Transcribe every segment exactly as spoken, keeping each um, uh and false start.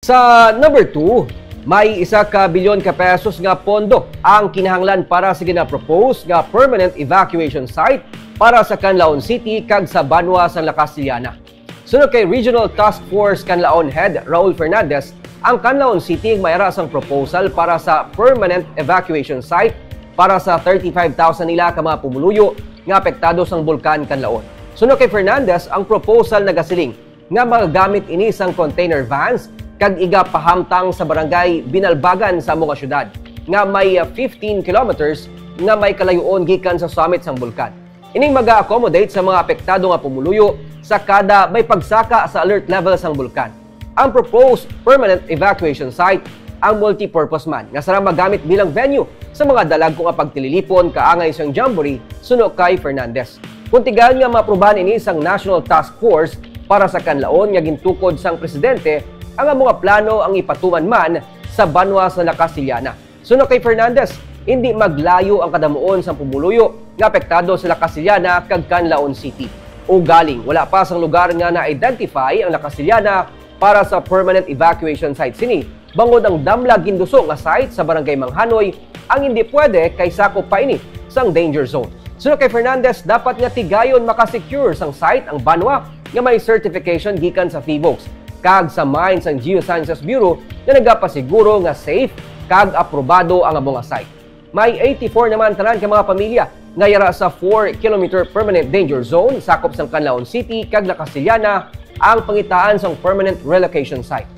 Sa number two, may isa ka bilyon ka pesos nga pondo ang kinahanglan para sa ginapropose nga permanent evacuation site para sa Canlaon City kag sa banwa sang La Castellana. Suno kay Regional Task Force Canlaon Head Raul Fernandez, ang Canlaon City may ara sang proposal para sa permanent evacuation site para sa thirty-five thousand nila ka mga pumuluyo nga apektado sang Bulkan Canlaon. Suno kay Fernandez, ang proposal nagasiling nga magagamit ini sang container vans kag igapahamtang sa barangay Binalbagan sa amo nga syudad, nga may, ah, fifteen kilometers nga may kalayuon gikan sa summit sang bulkan. Ining maga-accommodate sa mga apektado nga pumuluyo sa kada may pagsaka sa alert level sang bulkan. Ang proposed permanent evacuation site ang multipurpose man nga sara magamit bilang venue sa mga dalagko nga pagtililipon kaangay sang jamboree, suno kay Fernandez. Kuntigan nga maaprubahan ini sang National Task Force para sa Kanlaon nga gintukod sang presidente ang amo nga plano ang ipatuman man sa banwa sa La Castellana. Suno kay Fernandez, hindi maglayo ang kadamuon sang pumuluyo nga apektado sa La Castellana kag Canlaon City. Ugaling, wala pa sang lugar nga na-identify ang La Castellana para sa permanent evacuation site sini, bangod ang Damla Ginduso nga site sa Barangay Manghanoy ang hindi pwede kay sakop pa ini sang danger zone. Suno kay Fernandez, dapat nga tigayon makasecure sang site ang banwa nga may certification gikan sa PHIVOLCS kag sa Mines and Geosciences Bureau nga nagapasiguro nga safe kag aprobado ang amo nga site. May eighty-four naman tanan ka mga pamilya nga yara sa four kilometer permanent danger zone sakop sang Canlaon City kag La Castellana ang pangitaan sang permanent relocation site.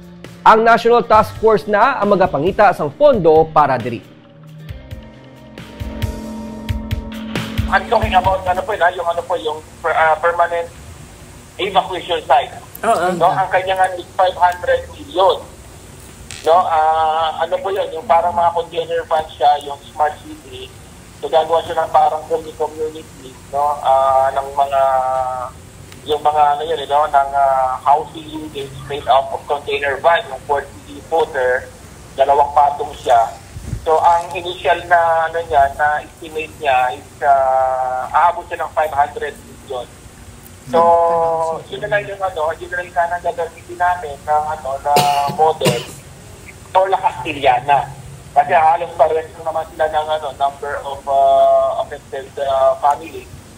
Ang National Task Force na ang magapangita sang pondo para diri. I'm talking about ano po yun, ah, yung ano po, yung per- ah, permanent evacuation site. Oo. No, ang kanya nga is five hundred million. No, ah, ano po yun, yung parang mga container van siya, yung smart city. So gagawa siya ng parang commu- community, no, ah, ng mga yung mga ano yun, you know, ng ah, housing units made up of container van, yung forty footer, dalawang patong siya. So ang initial na ano niya, na estimate niya is ah, aabot siya ng five hundred million. So, yun na lang yung ano, yun na lang sana gagamitin namin na ano, na model for La Castellana. Kasi halos pares lang naman sila ng ano, number of uh, affected uh, families.